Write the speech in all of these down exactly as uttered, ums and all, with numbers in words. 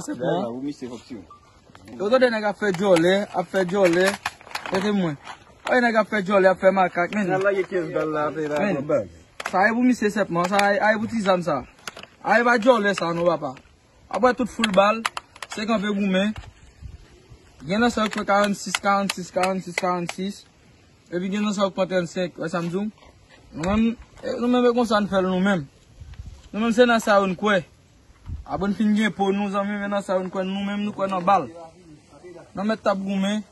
Sètman. Yo tande nèg ap fè djòlè, ap fè djòlè. Tande mwen. Ay, nèg ap fè djòlè, ap fè makak, men. Al lage kenz bal la, apre la, men. Sa e pou misye sètman, sa e, ay pou ti zam sa. Ay pa djòlè sa non, papa. Apre tout foul bal, se kanpe goumen. Gen nan sa yo k pran karannsis, karannsis, karannsis, karannsis. Epi gen nan sa yo k pran trannsenk, wè sa m di w? Nou menm, e, nou menm e konsa n fè l nou menm. Nou menm se nan sa yo n kwè. Apre n fin gen po nou, zanmi, men nan sa yo n kwè nou menm, nou kwè nan bal. Nan mèt t ap goumen,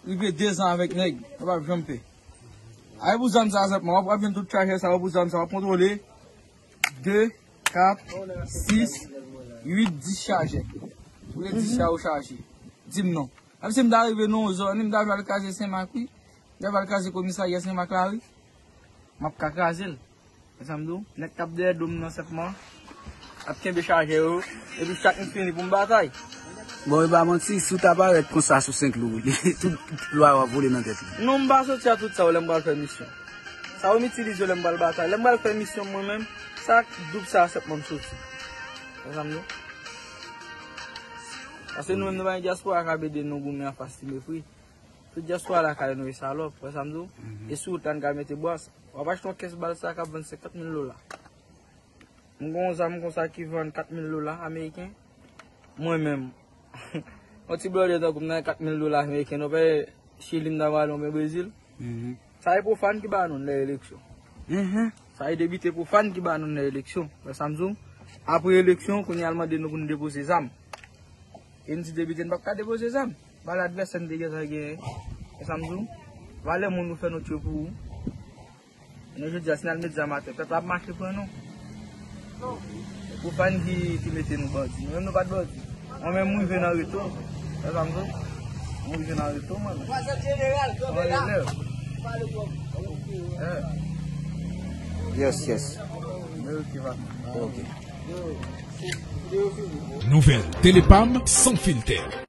rive dezan avèk nèg, nou p ap janm pè. Ay pou zam sa sètman, w ap, w ap jwenn tout chajè sa yo pou zam sa, w ap kontwole. De, kat, sis, uit, dis chajè. Ou gen dis chajè ou chaje. Di m non. Menm si m ta rive nan yon zòn, m ta pral kraze Senmak, wi. M ta pral kraze komisarya Senmak la, wi. M ap ka kraze l. Wè sa m di w? Nèg k ap dèyè do m nan sètman ap kenbe chajè yo. Epi chak m fini pou m batay. Bon, e pa manti, si w ta parèt konsa sou Senk Lou, tout lwa yo ap vole nan tèt li. Non, m pa soti a tout sa yo lè m pral fè misyon. Sa yo m itilize yo lè m pral batay. Lè m pral fè misyon mwen menm, sa ak doub sa a sètman m soti. Wè sa m di w? Paske nou menm nou pa gen dyaspora k ap ede nou goumen anfas ti mefri. Tout dyaspora lakay nou e salòp, wè sa m di w? E sou wout la n ka mete bwas. W ap achte yon kès bal sa k ap vann senkant mil dola. M gen yon zam konsa ki vann kat mil dola ameriken. Mwen menm, yon ti blòdè tankou m nan kat mil dola ameriken, non, pa Chili m ta prale oubyen Brezil. Sa e pwofàn ki ba nou n lè eleksyon. Sa e depite pwofàn ki ba nou n lè eleksyon. Wè sa m di w? Apre eleksyon, kounye a l mande nou pou n depoze zam. E n di depite n p ap ka depoze zam. Ba l advèsè n te gentan genyen. Wè sa m di w? Valè moun ou fè nou tchwe pou ou. Jounen jodi a, si n al met zam atè, pèp la ap mache pran nou. Pwofàn ki, ki mete nou bandi. Nou menm nou pa t bandi. Mwen menm, mwen rive nan reto. Wè sa m di w? Mwen rive nan reto, mwen menm. Mwen rive. Yes, yes. Ok. Nouvèl Telepam san filtè.